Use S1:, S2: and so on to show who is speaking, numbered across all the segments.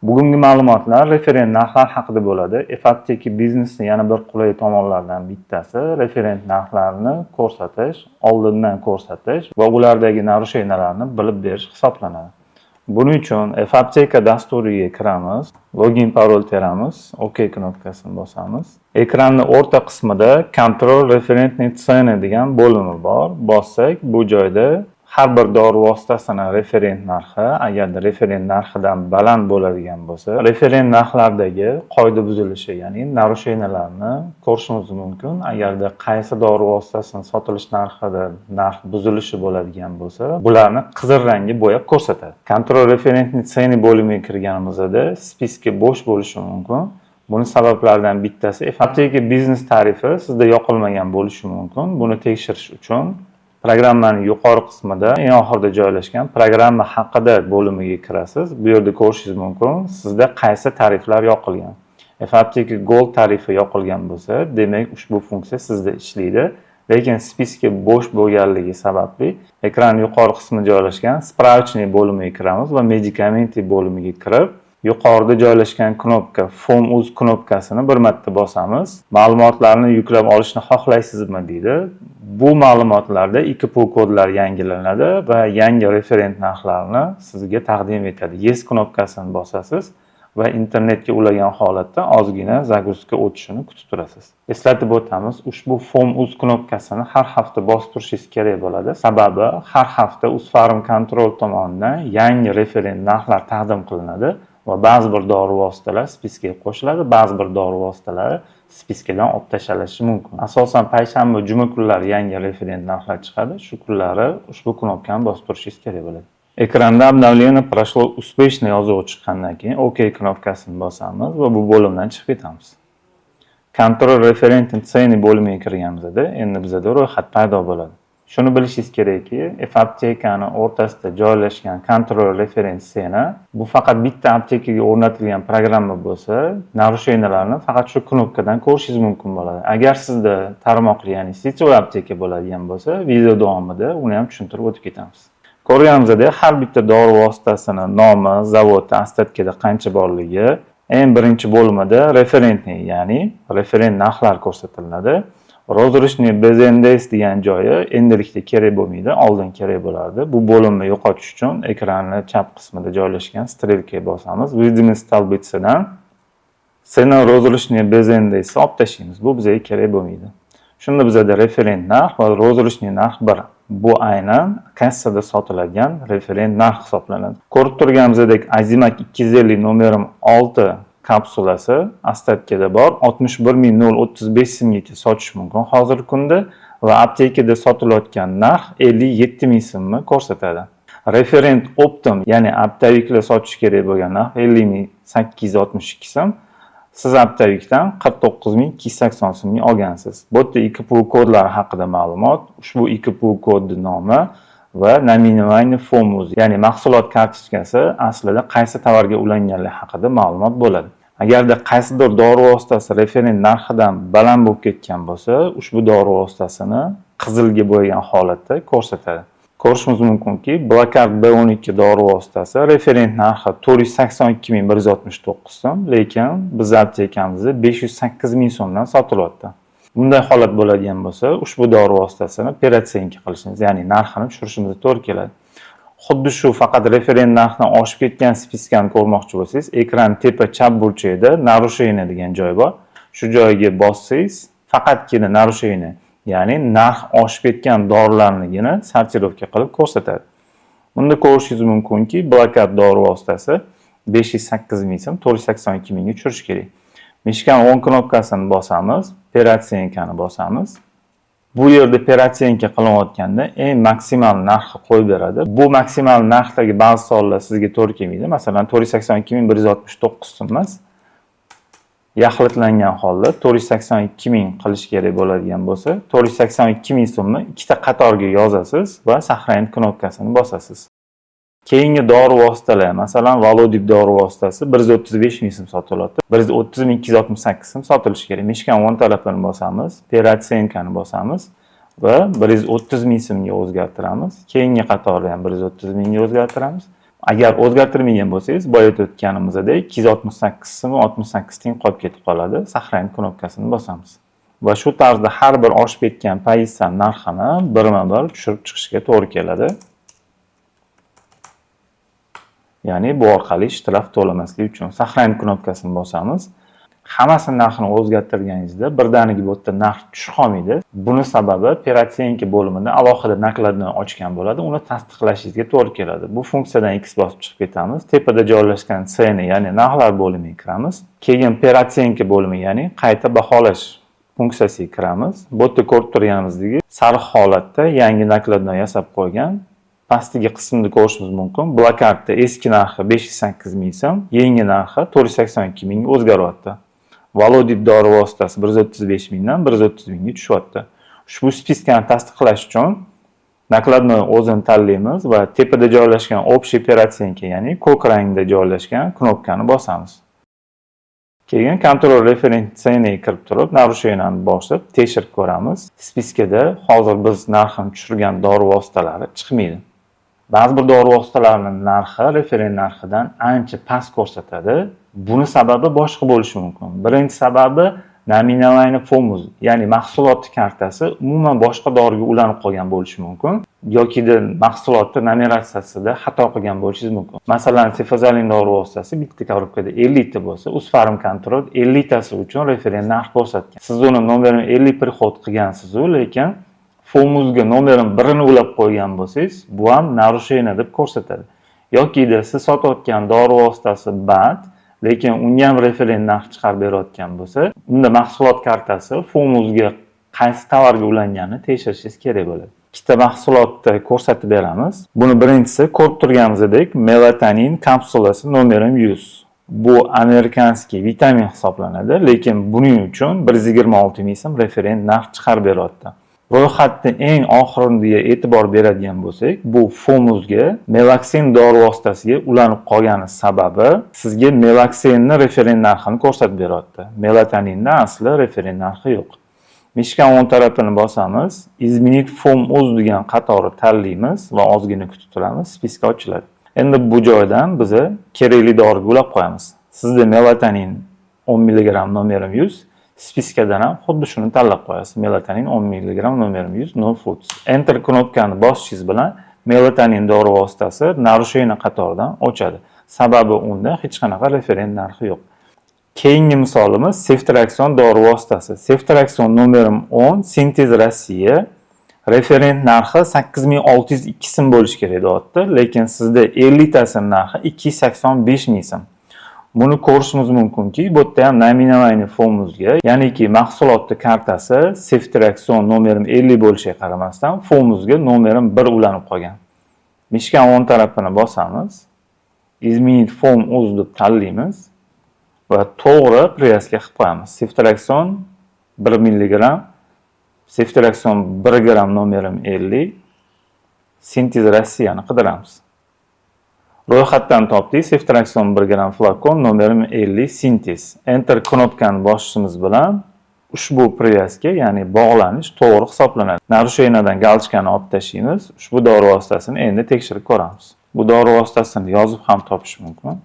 S1: Bugungi ma'lumotlar referent narxlar haqida bo'ladi. F-Apteka biznesni yana bir qulay tomonlaridan bittasi referent narxlarni ko'rsatish, oldindan ko'rsatish va ulardagi нарушения larni bilib berish hisoblanadi. Buning uchun F-Apteka dasturiga kiramiz, login parol teramiz, OK knopkasini bosamiz. Ekranni o'rta qismida "Контроль референтные цены" degan bo'limi bor. Bossak, bu joyda har bir dori vositasini referent narxi, agarda referent narxidan baland bo'ladigan bo'lsa, referent narxlardagi qoida buzilishi, ya'ni нарушения larni ko'rishimiz mumkin. Agarda qaysi dori vositasini sotilish narxida narx buzilishi bo'ladigan bo'lsa, bularni qizil rangga bo'yab ko'rsatadi. "Контроль референтные цены" bo'limiga kirganimizda списки bo'sh bo'lishi mumkin. Buni sabablaridan bittasi Apteka biznes tarifi sizda yoqilmagan bo'lishi mumkin. Buni tekshirish uchun programmaning yuqori qismida eng oxirida joylashgan "Programma haqida" bo'limiga kirasiz. Bu yerda ko'rishingiz mumkin, sizda qaysi tariflar yoqilgan. Apteka Gold tarifi yoqilgan bo'lsa, demak, ushbu funksiya sizda ishlaydi. Lekin списки bo'sh bo'lganligi sababli ekran yuqori qismida joylashgan "Справочный" bo'limiga kiramiz va "Медикаменты" bo'limiga kirib, yuqorida joylashgan knopka, "Fom uz" knopkasini bir marta bosamiz. "Ma'lumotlarni yuklab olishni xohlaysizmi?" deydi. Bu ma'lumotlarda IKPU kodlar yangilanadi va yangi referent narxlarni sizga taqdim etadi. "Yes" knopkasini bosasiz va internetga ulagan holatda ozgina загрузка o'tishini kutib turasiz. Eslatib o'tamiz, ushbu "Fom uz" knopkasini har hafta bosib turishingiz kerak bo'ladi. Sababi har hafta Uzpharm Control tomonidan yangi referent narxlar taqdim qilinadi va ba'zi bir dori vositalar списка ga qo'shiladi, ba'zi bir dori vositalari списка dan olib tashlanishi mumkin. Asosan payshanba, juma kunlari yangi referent narxlar chiqadi. Shu kunlari ushbu knopkani bosib turishingiz kerak bo'ladi. Ekranda "Обновление прошло успешно" yozuvi chiqqandan keyin OK knopkasini bosamiz va bu bo'limdan chiqib ketamiz. "Контроль референтные цены" bo'limiga kirganimizda endi bizada ro'yxat paydo bo'ladi. Shuni bilishingiz kerakki, F-aptekani o'rtasida joylashgan "Контроль референт цена" bu faqat bitta aptekaga o'rnatilgan programma bo'lsa, нарушения larni faqat shu knopkadan ko'rishingiz mumkin bo'ladi. Agar sizda tarmoqli, ya'ni сетевой apteka bo'ladigan bo'lsa, video davomida uni ham tushuntirib o'tib ketamiz. Ko'rganimizdek, har bitta dori vositasini nomi, zavodi, остатка da qancha borligi, eng birinchi bo'limida референтный, ya'ni referent narxlar ko'rsatiladi. "Розничный без НДС" degan joyi endilikda kerak bo'lmaydi, oldin kerak bo'lardi. Bu bo'limni yo'qotish uchun ekranni chap qismida joylashgan strelkaga bosamiz. "Видимость таблица" dan "Цена розничная без НДС" olib tashlaymiz. Bu bizga kerak bo'lmaydi. Shunda bizada referent narx va розничный narx bir. Bu aynan kassada sotiladigan referent narx hisoblanadi. Ko'rib turganimizdek, Azimak 250 nomerim 6 kapsulasi остатка da bor. 61 035 so'mgacha sotish mumkin hozirgi kunda va aptekada sotilayotgan narx 57 ming so'mni ko'rsatadi. Referent оптом, ya'ni оптовик lar sotish kerak bo'lgan narx 50 862 so'm. Siz оптовик dan 49 280 so'mga olgansiz. Bu yerda IKPU kodlari haqida ma'lumot, ushbu IKPU kodni nomi va наименование ФОМ УЗ, ya'ni mahsulot kartochkasi aslida qaysi tovarga ulanganligi haqida ma'lumot bo'ladi. Agarda qaysidir dori vositasi referent narxidan baland bo'lib ketgan bo'lsa, ushbu dori vositasini qizilga bo'yagan holatda ko'rsatadi. Ko'rishimiz mumkinki, Blokard B12 dori vositasi referent narxi 482 169 so'm, lekin biz aptekamizda 508 ming so'mdan sotilyapti. Bunday holat bo'ladigan bo'lsa, ushbu dori vositasini переоценка qilishimiz, ya'ni narxini tushirishimizga to'g'ri keladi. Xuddi shu faqat referent narxdan oshib ketgan списка ni ko'rmoqchi bo'lsangiz, ekran tepa chap burchagida "Нарушение" degan joy bor. Shu joyga bossangiz, faqatgina нарушение, ya'ni narx oshib ketgan dorilarnigina сортировка qilib ko'rsatadi. Bunda ko'rishingiz mumkinki, Blokad dori vositasi 508 ming so'm, 482 mingga tushirish kerak. Мышка ni o'ng knopkasini bosamiz, "Переоценка" ni bosamiz. Bu yerda переоценка qilinayotganda eng maksimal narxni qo'yib beradi. Bu maksimal narxdagi ba'zi sonlar sizga to'g'ri kelmaydi. Masalan, 482 169 so'm emas. Yaxlitlangan holda 482 ming qilish kerak bo'ladigan bo'lsa, 482 ming so'mni ikkita qatorga yozasiz va "Сохранить" knopkasini bosasiz. Keyingi dori vositalari, masalan, Valodip dori vositasi 135 ming so'm sotilyapti. 130 268 so'm sotilishi kerak. Мышка ni o'ng tarafini bosamiz, "Переоценка" ni bosamiz va 130 ming so'mga o'zgartiramiz. Keyingi qatorni ham 130 mingga o'zgartiramiz. Agar o'zgartirmagan bo'lsangiz, boya aytib o'tganimizdek 268 so'm 68 tiyin qolib ketib qoladi. Сохранить knopkasini bosamiz. Va shu tarzda har bir oshib ketgan pozitsiya narxini birma-bir tushirib chiqishga to'g'ri keladi. Ya'ni bu orqali shtraf to'lamaslik uchun сохранить knopkasini bosamiz. Hammasini narxini o'zgartirganingizda birdaniga bu yerda narx tushib qolmaydi. Buni sababi переоценка bo'limida alohida накладной ochgan bo'ladi. Uni tasdiqlashingizga to'g'ri keladi. Bu funksiyadan X bosib chiqib ketamiz. Tepada joylashgan цены, ya'ni narxlar bo'limiga kiramiz. Keyin переоценка bo'limi, ya'ni qayta baholash funksiyasiga kiramiz. Bu yerda ko'rib turganimizdek sariq holatda yangi накладной yasab qo'ygan. Pastdagi qismda ko'rishimiz mumkin. Blokadda eski narxi 508 ming so'm, yangi narxi 482 mingga o'zgaryapti. Valodid dori vositasi 135 mingdan 130 mingga tushyapti. Ushbu списка ni tasdiqlash uchun накладной o'zini tanlaymiz va tepada joylashgan общий переоценка, ya'ni ko'k rangda joylashgan knopkani bosamiz. Keyin контроль референт цены ga kirib turib, нарушение ni bosib, tekshirib ko'ramiz. Списка da hozir biz narxini tushirgan dori vositalari chiqmaydi. Ba'zi bir dori vositalarining narxi referent narxidan ancha past ko'rsatadi. Buni sababi boshqa bo'lishi mumkin. Birinchi sababi наименование ФОМУЗ, ya'ni mahsulot kartasi umuman boshqa doriga ulanib qolgan bo'lishi mumkin yokida mahsulotni numeratsiyasida xato qilgan bo'lishingiz mumkin. Masalan, sefazolin dori vositasi bitta korobkada 50 ta bo'lsa, Uzfarm Control 50 tasi uchun referent narx ko'rsatgan. Siz uni nomerini 50 приход qilgansiz-u, lekin ФОМУЗ ga nomerini birini ulab qo'ygan bo'lsangiz, bu ham нарушение deb ko'rsatadi. Yokida siz sotayotgan dori vositasi БАД, lekin unga ham referent narx chiqarib berayotgan bo'lsa, unda mahsulot kartasi ФОМУЗ ga qaysi tovarga ulanganini tekshirishingiz kerak bo'ladi. Ikkita mahsulotni ko'rsatib beramiz. Buni birinchisi ko'rib turganimizdek melatonin kapsulasi nomerim 100. Bu американский vitamin hisoblanadi, lekin buning uchun 126 ming so'm referent narx chiqarib beryapti. Ro'yxatni eng oxiriga e'tibor beradigan bo'lsak, bu ФОМУЗ ga melaksin dori vositasiga ulanib qolgani sababi sizga melaksinni referent narxini ko'rsatib beryapti. Melatoninda asli referent narxi yo'q. Мышка o'ng tarafini bosamiz, изменить ФОМУЗ degan qatorni tanlaymiz va ozgina kutib turamiz, списка ochiladi. Endi bu joydan biza kerakli doriga ulab qo'yamiz. Sizda melatonin 10 mg nomerim 100, списка dan ham xuddi shuni tanlab qo'yasiz. Melatonin 10 mg nomerim 100 no foods. Enter knopkani bosishingiz bilan melatonin dori vositasi нарушение qatoridan o'chadi. Sababi unda hech qanaqa referent narxi yo'q. Keyingi misolimiz seftriakson dori vositasi. Seftriakson nomerim 10, Sintez Rossiya. Referent narxi 8602 so'm bo'lishi kerak deyapti, lekin sizda 50 tasini narxi 285 ming so'm. Buni ko'rishimiz mumkinki, bu yerda ham наименование ФОМУЗ ga, ya'niki mahsulotni kartasi seftriakson nomerim 50 bo'lishiga qaramasdan ФОМУЗ ga nomerim 1 ulanib qolgan. Мышка o'ng tarafini bosamiz. Изменить ФОМУЗ deb tanlaymiz va to'g'ri привязка qilib qo'yamiz. Seftriakson 1 mg, seftriakson 1 gramm nomerim 50, Sintez Rossiyani qidiramiz. Ro'yxatdan topdik. Seftriakson 1 gramm flakon nomerim 50 Sintez. Enter knopkani bosishimiz bilan ushbu привязка, ya'ni bog'lanish to'g'ri hisoblanadi. Нарушение dan галочка ni olib tashlaymiz. Ushbu dori vositasini endi tekshirib ko'ramiz. Bu dori vositasini yozib ham topish mumkin.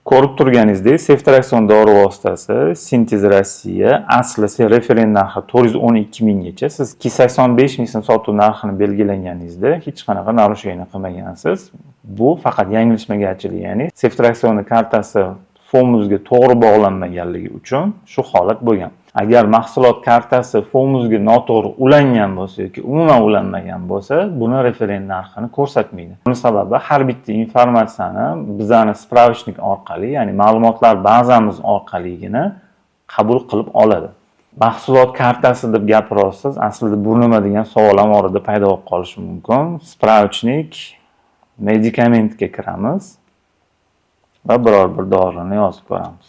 S1: Ko'rib turganingizdek, seftriakson dori vositasi Sintez Rossiya asli referent narxi 412 minggacha. Siz 285 ming so'm sotuv narxini belgilaganingizda hech qanaqa нарушение qilmagansiz. Bu faqat yanglishmaganchilik, ya'ni seftriaksonni kartasi ФОМУЗ ga to'g'ri bog'lanmaganligi uchun shu holat bo'lgan. Agar mahsulot kartasi ФОМУЗ ga noto'g'ri ulangan bo'lsa yoki umuman ulanmagan bo'lsa, buni referent narxini ko'rsatmaydi. Buni sababi har bitta informatsiyani bizani справочник orqali, ya'ni ma'lumotlar bazamiz orqaligina qabul qilib oladi. Mahsulot kartasi deb gapiryapsiz, aslida bu nima degan savol ham orada paydo bo'lib qolishi mumkin. Справочник medikamentga kiramiz va biror bir dorini yozib ko'ramiz.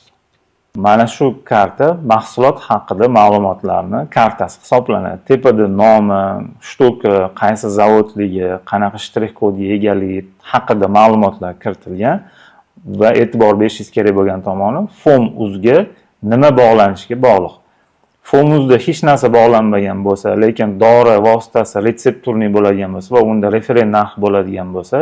S1: Mana shu karta mahsulot haqida ma'lumotlarni kartasi hisoblanadi. Tepada nomi, штука, qaysi zavodligi, qanaqa shtrix kodga egaligi haqida ma'lumotlar kiritilgan va e'tibor berishingiz kerak bo'lgan tomoni ФОМУЗ ga nima bog'lanishiga bog'liq. ФОМУЗ da hech narsa bog'lanmagan bo'lsa, lekin dori vositasi рецептурный bo'ladigan bo'lsa va unda referent narx bo'ladigan bo'lsa,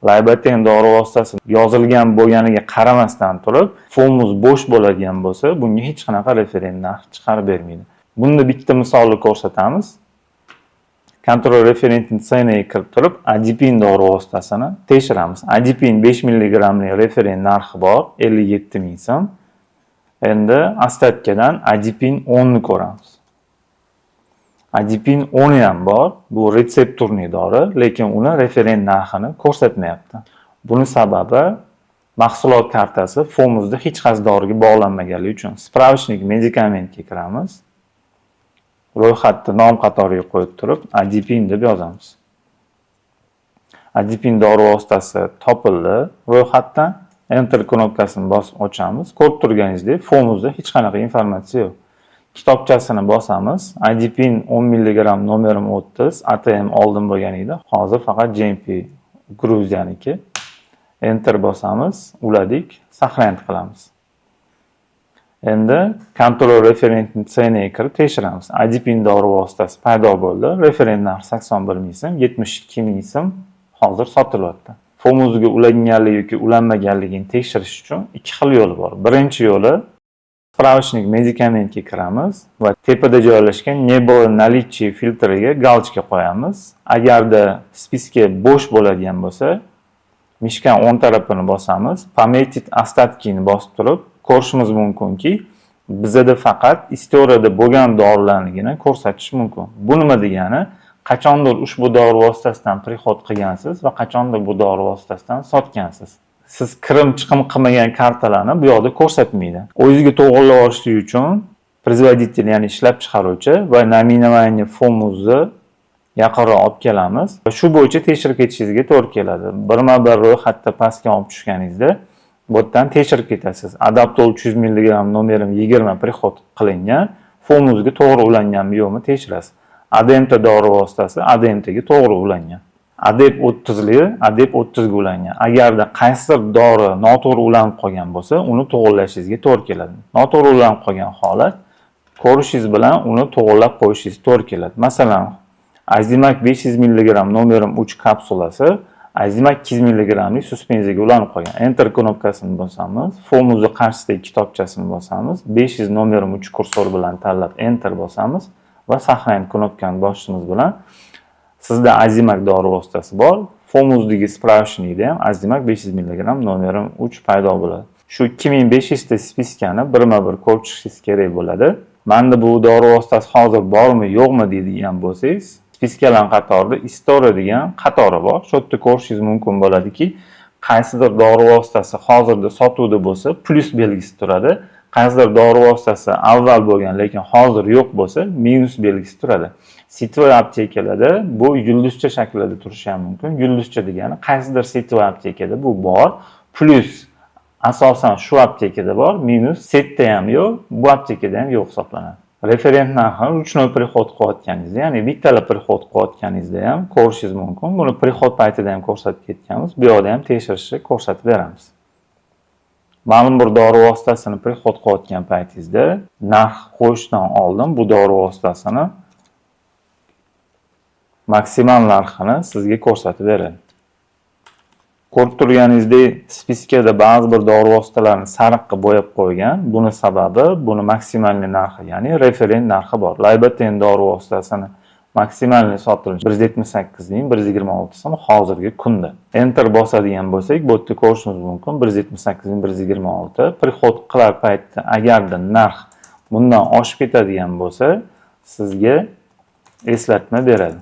S1: Laybaten dori vositasi yozilgan bo'lganiga qaramasdan turib, ФОМС bo'sh bo'ladigan bo'lsa, bunga hech qanaqa referent narx chiqarib bermaydi. Bunda bitta misolni ko'rsatamiz. Контроль референтные цены ga kirib turib, Adipin dori vositasini tekshiramiz. Adipin 5 milligramlik referent narxi bor, 57 ming so'm. Endi остатка dan Adipin 10 ni ko'ramiz. Adipin 10 ham bor, bu рецептурный dori, lekin uni referent narxini ko'rsatmayapti. Buni sababi mahsulot kartasi ФОМС da hech qaysi doriga bog'lanmaganligi uchun. Справочник медикамент ga kiramiz. Ro'yxatni nom qatoriga qo'yib turib, Adipin deb yozamiz. Adipin dori vositasi topildi ro'yxatdan. Enter knopkasini bosib ochamiz. Ko'rib turganingizdek, ФОМС da hech qanaqa informatsiya yo'q. Kitobchasini bosamiz. Adipin 10 mg nomerim 30, ATM oldin bo'lgan edi. Hozir faqat GMP Gruziyaniki. Enter bosamiz, uladik, сохранить qilamiz. Endi контроль референтные цены ga kirib tekshiramiz. Adipin dori vositasi paydo bo'ldi. Referent narxi 81 ming so'm, 72 ming so'm hozir sotilyapti. ФОМС ga ulanganligi yoki ulanmaganligini tekshirish uchun ikki xil yo'li bor. Birinchi yo'li, справочник медикамент ga kiramiz va tepada joylashgan "не было наличия" filtriga галочка qo'yamiz. Agarda списка bo'sh bo'ladigan bo'lsa, мышка ni o'ng tarafini bosamiz, "пометить остатки" ni bosib turib ko'rishimiz mumkinki, bizada faqat история da bo'lgan dorilarnigina ko'rsatish mumkin. Bu nima degani? Qachondir ushbu dori vositasidan приход qilgansiz va qachondir bu dori vositasidan sotgansiz. Siz kirim chiqim qilmagan kartalarni bu yoqda ko'rsatmaydi. O'zingizga to'g'irlab olishlik uchun производитель, ya'ni ishlab chiqaruvchi va наименование ФОМС ni yaqinroq olib kelamiz. Shu bo'yicha tekshirib ketishingizga to'g'ri keladi. Birma-bir ro'yxatda pastga olib tushganingizda bu yerdan tekshirib ketasiz. Adaptol 300 mg nomerim 20 приход qilingan, ФОМС ga to'g'ri ulanganmi, yo'qmi tekshirasiz. Ademta dori vositasi Ademtaga to'g'ri ulangan. Adep 30li Adep 30 ga ulangan. Agarda qaysidir dori noto'g'ri ulanib qolgan bo'lsa, uni to'g'irlashingizga to'g'ri keladi. Noto'g'ri ulanib qolgan holat ko'rishingiz bilan uni to'g'irlab qo'yishingiz to'g'ri keladi. Masalan, Azimak 500 mg nomerim 3 kapsulasi Azimak 200 mglik suspenziyaga ulanib qolgan. Enter knopkasini bosamiz, ФОМС ni qarshisidagi kitobchasini bosamiz, 500 nomerim 3 kursor bilan tanlab Enter bosamiz va сохранить knopkani bosishimiz bilan sizda Azimak dori vositasi bor. ФОМС dagi справочник da ham Azimak 500 mg nomerim 3 paydo bo'ladi. Shu 2500 ta списка ni birma-bir ko'rib chiqishingiz kerak bo'ladi. Menda bu dori vositasi hozir bormi, yo'qmi deydigan bo'lsangiz, списка lar qatorida история degan qatori bor. Shu yerda ko'rishingiz mumkin bo'ladiki, qaysidir dori vositasi hozirda sotuvda bo'lsa, plyus belgisi turadi. Qaysidir dori vositasi avval bo'lgan, lekin hozir yo'q bo'lsa, minus belgisi turadi. Сетевой aptekalarda bu yulduzcha shaklida turishi ham mumkin. Yulduzcha degani qaysidir сетевой aptekada bu bor, plyus asosan shu aptekada bor, minus сеть da ham yo'q, bu aptekada ham yo'q hisoblanadi. Referent narxini ручной приход qilayotganingizda, ya'ni bittala приход qilayotganingizda ham ko'rishingiz mumkin. Buni приход paytida ham ko'rsatib ketganmiz. Bu yoqda ham tekshirishni ko'rsatib beramiz. Ma'lum bir dori vositasini приход qilayotgan paytingizda narx qo'yishdan oldin bu dori vositasini maksimal narxini sizga ko'rsatib beradi. Ko'rib turganingizdek, списка da ba'zi bir dori vositalarini sariq qilib bo'yab qo'ygan. Buni sababi buni максимальный narxi, ya'ni referent narxi bor. Laybaten dori vositasini максимальный sotilishi 178 126 so'm hozirgi kunda. Enter bosadigan bo'lsak, bu yerda ko'rishimiz mumkin, 178 126. Приход qilar paytda agarda narx bundan oshib ketadigan bo'lsa, sizga eslatma beradi.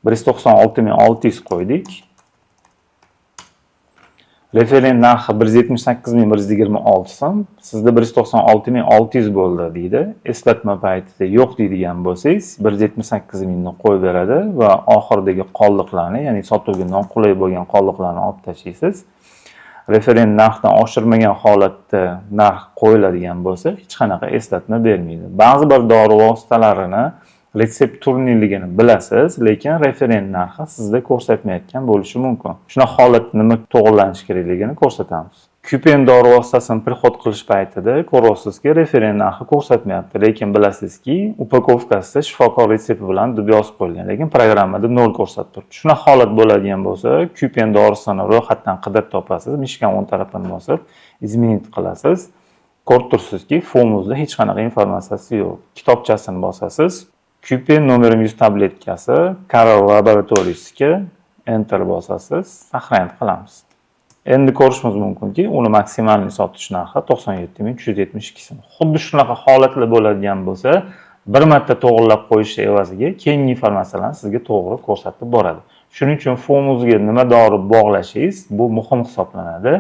S1: 196 600 qo'ydik. Referent narxi 178 126 so'm, sizda 196 600 bo'ldi deydi. Eslatma paytida yo'q deydigan bo'lsangiz, 178 mingni qo'yib beradi va oxiridagi qoldiqlarni, ya'ni sotuvga noqulay bo'lgan qoldiqlarni olib tashlaysiz. Referent narxdan oshirmagan holatda narx qo'yiladigan bo'lsa, hech qanaqa eslatma bermaydi. Ba'zi bir dori vositalarini рецептурный ligini bilasiz, lekin referent narxi sizda ko'rsatmayotgan bo'lishi mumkin. Shunaqa holatda nima to'g'irlanishi kerakligini ko'rsatamiz. Kupen dori vositasini приход qilish paytida ko'ryapsizki, referent narxi ko'rsatmayapti, lekin bilasizki, упаковка sida shifokor retsepti bilan deb yozib qo'yilgan, lekin programmada nol ko'rsatib turibdi. Shunaqa holat bo'ladigan bo'lsa, Kupen dorisini ro'yxatdan qidirib topasiz, мышка ni o'ng tarafini bosib, изменить qilasiz. Ko'rib turibsizki, Fomuzda hech qanaqa informatsiyasi yo'q. Kitobchasini bosasiz. Kupen nomerim 100 tabletkasi Karol laboratoriyasiga, enter bosasiz, сохранить qilamiz. Endi ko'rishimiz mumkinki, uni максимальный sotish narxi 97 372 so'm. Xuddi shunaqa holatlar bo'ladigan bo'lsa, bir marta to'g'irlab qo'yish evaziga keyingi informatsiyalarni sizga to'g'ri ko'rsatib boradi. Shuning uchun Fomuzga nima dori bog'lashingiz, bu muhim hisoblanadi.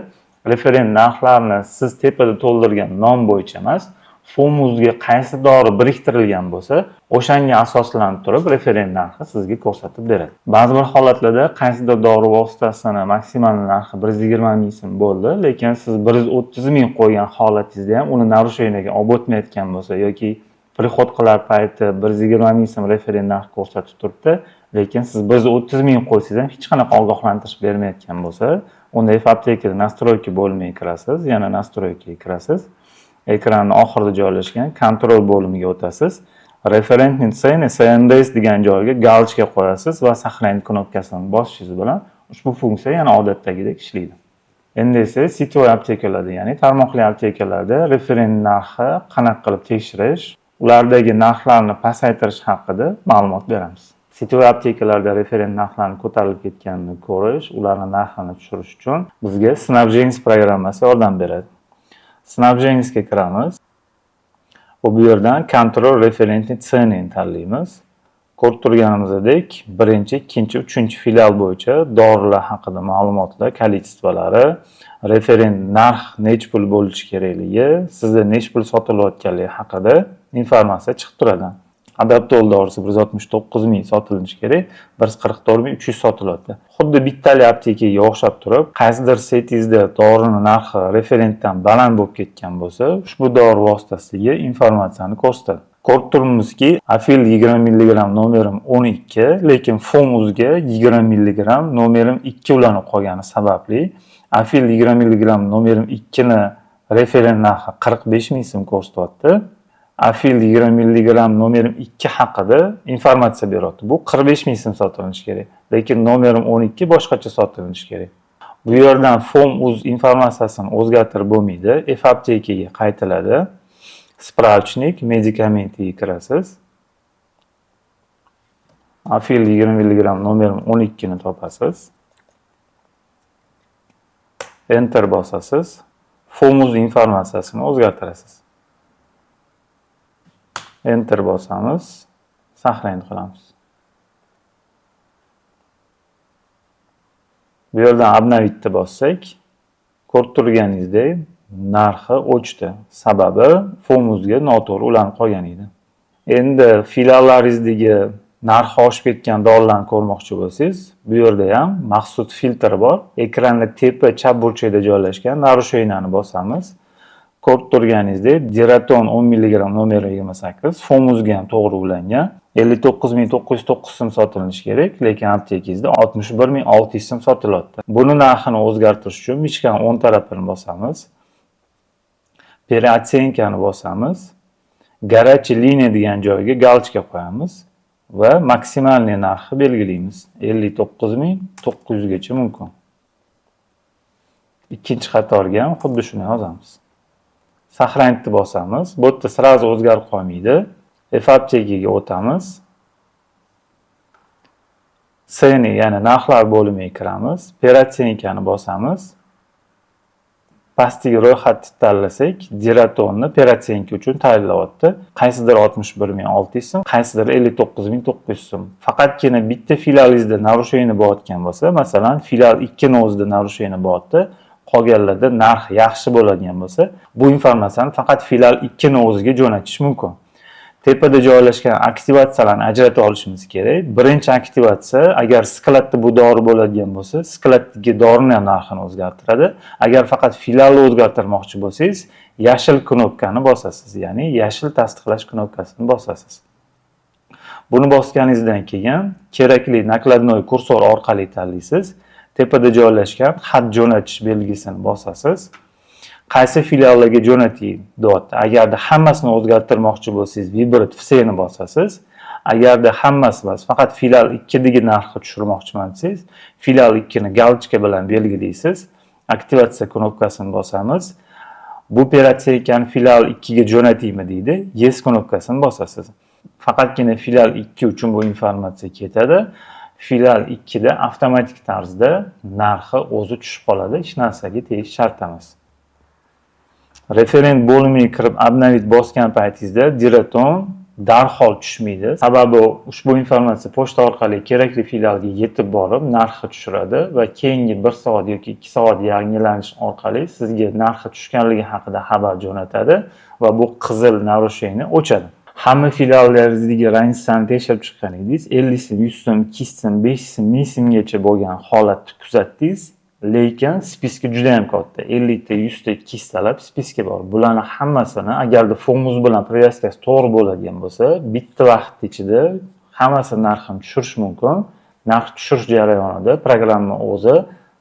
S1: Referent narxlarni siz tepada to'ldirgan nom bo'yicha emas, Fomuzga qaysi dori biriktirilgan bo'lsa, o'shanga asoslanib turib referent narxi sizga ko'rsatib beradi. Ba'zi bir holatlarda qaysidir dori vositasini maksimal narxi 120 000 so'm bo'ldi, lekin siz 130 000 qo'ygan holatingizda ham uni нарушение ga olib o'tmayotgan bo'lsa yoki приход qilar payti 120 000 so'm referent narx ko'rsatib turibdi, lekin siz 130 000 qo'ysangiz ham hech qanaqa ogohlantirish bermayotgan bo'lsa, unda F-aptekada настройки bo'limiga kirasiz, yana настройка ga kirasiz. Ekranni oxirida joylashgan контроль bo'limiga o'tasiz. Референтные цены с НДС degan joyga галочка qo'yasiz va сохранить knopkasini bosishingiz bilan ushbu funksiya yana odatdagidek ishlaydi. Endi esa сетевой aptekalarda, ya'ni tarmoqli aptekalarda referent narxi qanaqa qilib tekshirish, ulardagi narxlarni pasaytirish haqida ma'lumot beramiz. Сетевой aptekalarda referent narxlarni ko'tarilib ketganini ko'rish, ularni narxini tushirish uchun bizga Снабженец programmasi yordam beradi. Снабженец ga kiramiz. Va bu yerdan контроль референтные цены tanlaymiz. Ko'rib turganimizdek, birinchi, ikkinchi, uchinchi filial bo'yicha dorilar haqida ma'lumotlar, количество lari, referent narx nechi pul bo'lishi kerakligi, sizda nechi pul sotilayotganligi haqida informatsiya chiqib turadi. Adaptol dorisi 169 000 sotilishi kerak, 144 300 sotilyapti. Xuddi bittali aptekaga o'xshab turib, qaysidir сеть ingizda dorini narxi referentdan baland bo'lib ketgan bo'lsa, ushbu dori vositasiga informatsiyani ko'rsatadi. Ko'rib turibmizki, Afil 20 mg nomerim 12, lekin Fomuzga 20 mg nomerim 2 ulanib qolgani sababli Afil 20 mg nomerim 2 ni referent narxi 45 ming so'm ko'rsatyapti. Afil 20 mg nomerim 2 haqida informatsiya beryapti. Bu 45 ming so'm sotilishi kerak. Lekin nomerim 12 boshqacha sotilishi kerak. Bu yerdan Fom uz informatsiyasini o'zgartirib bo'lmaydi. F aptekaga qaytiladi. Справочник медикаменты ga kirasiz. Afil 20 mg nomerim 12 ni topasiz. Enter bosasiz. Fomuz informatsiyasini o'zgartirasiz. Enter bosamiz. Сохранить qilamiz. Bu yerdan обновить bossak, ko'rib turganingizdek, narxi o'chdi. Sababi Fomuzga noto'g'ri ulanib qolgan edi. Endi filiallaringizdagi narxi oshib ketgan dorilarni ko'rmoqchi bo'lsangiz, bu yerda ham maxsus filtr bor. Ekranni tepa chap burchagida joylashgan нарушение ni bosamiz. Ko'rib turganingizdek, Diraton 10 mg nomeri 28 Fomuzga ham to'g'ri ulangan. 59 909 so'm sotilishi kerak, lekin aptekangizda 61 600 so'm sotilyapti. Buni narxini o'zgartirish uchun мышка ni o'ng tarafini bosamiz. Переоценка ni bosamiz. Горячая линия degan joyga галочка qo'yamiz va максимальный narxni belgilaymiz. 59 900 gacha mumkin. Ikkinchi qatorga ham xuddi shuni yozamiz. Сохранить bosamiz. Bu yerda сразу o'zgarib qolmaydi. F aptekaga o'tamiz. Цены, ya'ni narxlar bo'limiga kiramiz. Переоценка ni bosamiz. Pastdagi ro'yxatni tanlasak, Diratonni переоценка uchun tayinlayapti. Qaysidir 61 600 so'm, qaysidir 59 900 so'm. Faqatgina bitta filialingizda нарушение bo'layotgan bo'lsa, masalan, filial 2 ni o'zida нарушение bo'lyapti, qolganlarda narx yaxshi bo'ladigan bo'lsa, bu informatsiyani faqat filial 2 ni o'ziga jo'natish mumkin. Tepada joylashgan aktivatsiyalarni ajratib olishimiz kerak. Birinchi aktivatsiya, agar skladda bu dori bo'ladigan bo'lsa, skladdagi dorini ham narxini o'zgartiradi. Agar faqat filialni o'zgartirmoqchi bo'lsangiz, yashil knopkani bosasiz, ya'ni yashil tasdiqlash knopkasini bosasiz. Buni bosganingizdan keyin kerakli накладной kursor orqali tanlaysiz. Tepada joylashgan xat jo'natish belgisini bosasiz. Qaysi filiallarga jo'nating, deyapti. Agarda hammasini o'zgartirmoqchi bo'lsangiz, "Выбрать все" ni bosasiz. Agarda hammasi emas, faqat filial 2dagi narxni tushirmoqchiman desangiz, filial 2 ni галочка bilan belgilaysiz. Aktivatsiya knopkasini bosamiz. Bu переоценка ni filial 2 ga jo'nataymi, deydi. Yes knopkasini bosasiz. Faqatgina filial 2 uchun bu informatsiya ketadi. Filial 2 da avtomatik tarzda narxi o'zi tushib qoladi, hech narsaga tegish shart emas. Referent bo'limiga kirib, "Обновить" bosgan paytingizda Diroton darhol tushmaydi. Sababi ushbu informatsiya pochta orqali kerakli filialga yetib borib, narxi tushiradi va keyingi 1 soat yoki 2 soat yangilanish orqali sizga narxi tushganligi haqida xabar jo'natadi va bu qizil нарушение o'chadi. Hamma filiallaringizdagi разница ni tekshirib chiqqan edingiz. 50 so'm, 100 so'm, 200 so'm, 500 so'm, 1000 so'mgacha bo'lgan holatni kuzatdingiz. Lekin списки juda ham katta. 50 ta, 100 ta, 200 talab списки bor. Bularni hammasini agarda Formuz bilan привязка si to'g'ri bo'ladigan bo'lsa, bitta vaqt ichida hammasi narxini tushirish mumkin. Narx tushirish jarayonida programma o'zi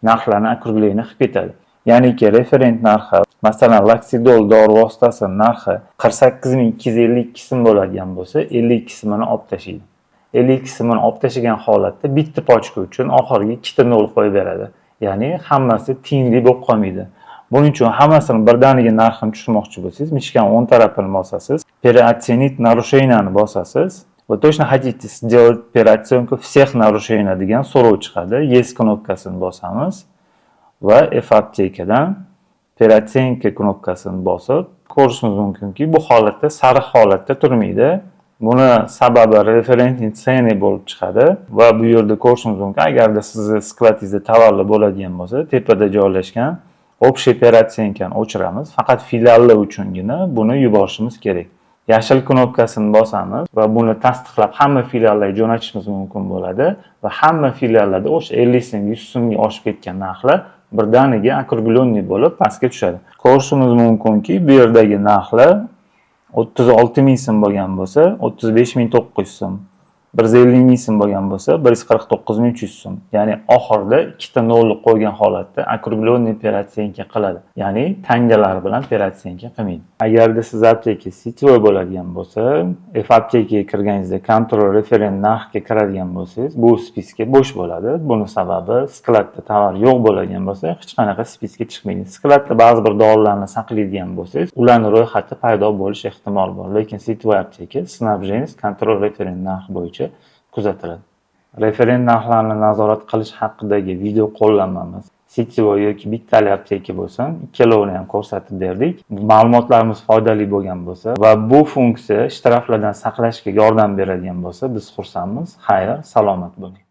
S1: narxlarni округление qilib ketadi. Ya'niki referent narxi, masalan, Laksidol dori vositasi narxi 48 252 so'm bo'ladigan bo'lsa, 52 so'mini olib tashlaydi. 52 so'mini olib tashlagan holatda bitta pachka uchun oxiriga ikkita nol qo'yib beradi. Ya'ni hammasi tenglik bo'lib qolmaydi. Buning uchun hammasini birdaniga narxini tushirmoqchi bo'lsangiz, мышка ni o'ng tarafini bosasiz, "Переоценить нарушения" ni bosasiz. "Вы точно хотите сделать переоценку всех нарушений?" degan so'rov chiqadi. Yes knopkasini bosamiz va F aptekadan "Переоценка" knopkasini bosib, ko'rishimiz mumkinki, bu holatda sariq holatda turmaydi. Buni sababi референтный цены bo'lib chiqadi va bu yerda ko'rishimiz mumkin, agarda sizni skladingizda tovarlar bo'ladigan bo'lsa, tepada joylashgan общий переоценка ni o'chiramiz. Faqat filiallar uchungina buni yuborishimiz kerak. Yashil knopkasini bosamiz va buni tasdiqlab, hamma filiallarga jo'natishimiz mumkin bo'ladi va hamma filiallarda o'sha 50 so'm, 100 so'mga oshib ketgan narxlar birdaniga округленный bo'lib pastga tushadi. Ko'rishimiz mumkinki, bu yerdagi narxlar 36 ming so'm bo'lgan bo'lsa, 35 900 so'm. 150 ming so'm bo'lgan bo'lsa, 149 300 so'm. Ya'ni oxirida ikkita nolni qo'ygan holatda округленный переоценка qiladi. Ya'ni tangalar bilan переоценка qilmaydi. Agarda siz apteka сетевой bo'ladigan bo'lsa, F aptekaga kirganingizda "Контроль референт narxga kiradigan bo'lsangiz, bu списка bo'sh bo'ladi. Buni sababi skladda tovar yo'q bo'ladigan bo'lsa, hech qanaqa списка chiqmaydi. Skladda ba'zi bir dorilarni saqlaydigan bo'lsangiz, ularni ro'yxati paydo bo'lish ehtimoli bor. Lekin сетевой apteka снабженец контроль референт narx bo'yicha kuzatiladi. Referent narxlarni nazorat qilish haqidagi video qo'llanmamiz сетевой yoki bittali apteka bo'lsin, ikkalovini ham ko'rsatib berdik. Ma'lumotlarimiz foydali bo'lgan bo'lsa va bu funksiya shtraflardan saqlashga yordam beradigan bo'lsa, biz xursandmiz. Xayr, salomat bo'ling.